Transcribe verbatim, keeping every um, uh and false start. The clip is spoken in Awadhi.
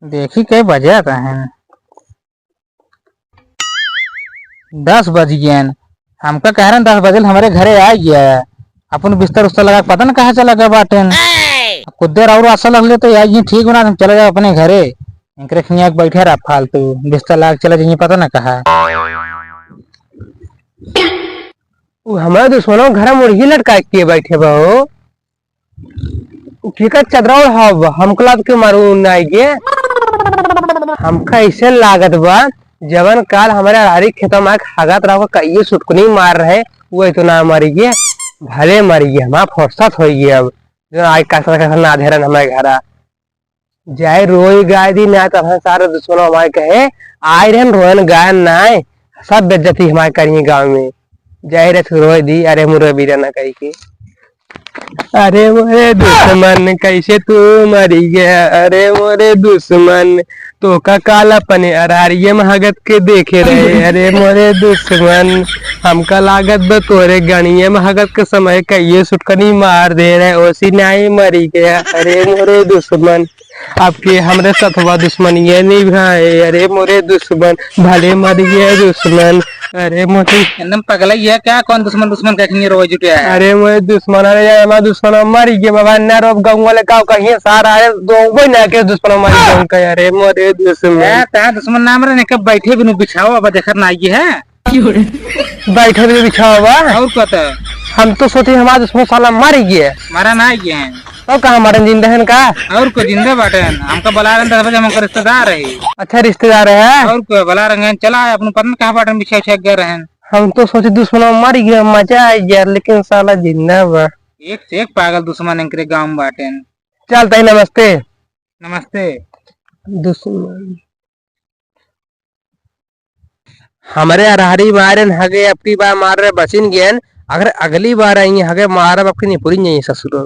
देखी कै बजे आता है। दस बज गयन। हमका कह रहे हैं दस बजे हमरे घरे आ गया। अपन बिस्तर उस्तर लगा के पता न कहाँ चला गया बाटेन। अब कुछ देर और आशा लग ले तो आ गई ठीक बना, हम चले जाओ अपने घरे। इनकरे खियाँ बैठे रहा फालतू, बिस्तर लगा के चले जाइए पता न कहाँ। उ हमारे दुश्मनों घर मुर्गी लटका के बैठे बा हो। उ केकर चदरा ओढ़ाव बा? हमको लात के मारू नाई के। हमका ऐसे लागत बा, जवन काल हमारे अरारी खेतवा में आके हगत रहो, कहिए सुटकनी मार रहे, वो तो ना मरी गे, भले मरी गे, हमार फुर्सत होई गे अब। जो आज कसर कसर ना धेरन हमारे घरा। जाए रोई गाय दी ना, तब हम सारे दुश्मन हमारे कहे, आए रहन रोहन गायन नाय, सब बेइज्जती हमारे करिए गाँव में। जाए रहे रोए दी, अरे मुरे बीरा ना कही के। अरे मोरे दुश्मन, कैसे तू मरी गया? अरे मोरे दुश्मन, तोका काल अपने अरारिये में हगत के देखे रहे। अरे मोरे दुश्मन, हमका लागत बा तोरे गणिये में हगत के समय कहिए सुटकनी मार दे रहे, ओसी नाई मरी गया। अरे मोरे दुश्मन, आपके हमरे सथवा दुश्मनिये निभाए। अरे मोरे दुश्मन, भले मर गए दुश्मन। अरे मोरे एकदम पगला ही है क्या? कौन दुश्मन, दुश्मन कह के रोवे जुटे है? अरे मोरे दुश्मन, अरे यार, हमारा दुश्मन मर गए बाबा, ना रो गाँव वाले का कहिए सारा, अरे दो कोई ना के दुश्मन मर गए उनका। अरे मोरे दुश्मन। ए, ता दुश्मन नाम रे, ने कब बैठे बिनु बिछाओ, अब देखत ना आई है। बैठे भी बिछावा बा। और का त? हम तो सोचे हमार दुश्मन साला मर गए। मारा ना गए हैं। तो कहाँ मरन, जिंदा हैं का? और को जिंदा बाटे हैं। हमका बुला रहे हैं दस बजे, हमका रिश्तेदार है। अच्छा, रिश्तेदार है? और को बुला रहे हैं, चला अपन पता न कहाँ बाटे, बिछा उछा गए रहे हैं। हम तो सोचे दुश्मन मर गया, मजा आ गया, लेकिन साला जिंदा बा। एक से एक पागल दुश्मन इनकरे गाँव में बाटे हैं। चल ताई, नमस्ते। नमस्ते। दुश्मन। हमरे अरहरी मारेन हगे, अबकी बार मार रहे बचिन गेन। अगर अगली बार आई हगे मारब, अबकी निपुरिन जाइए ससुरो।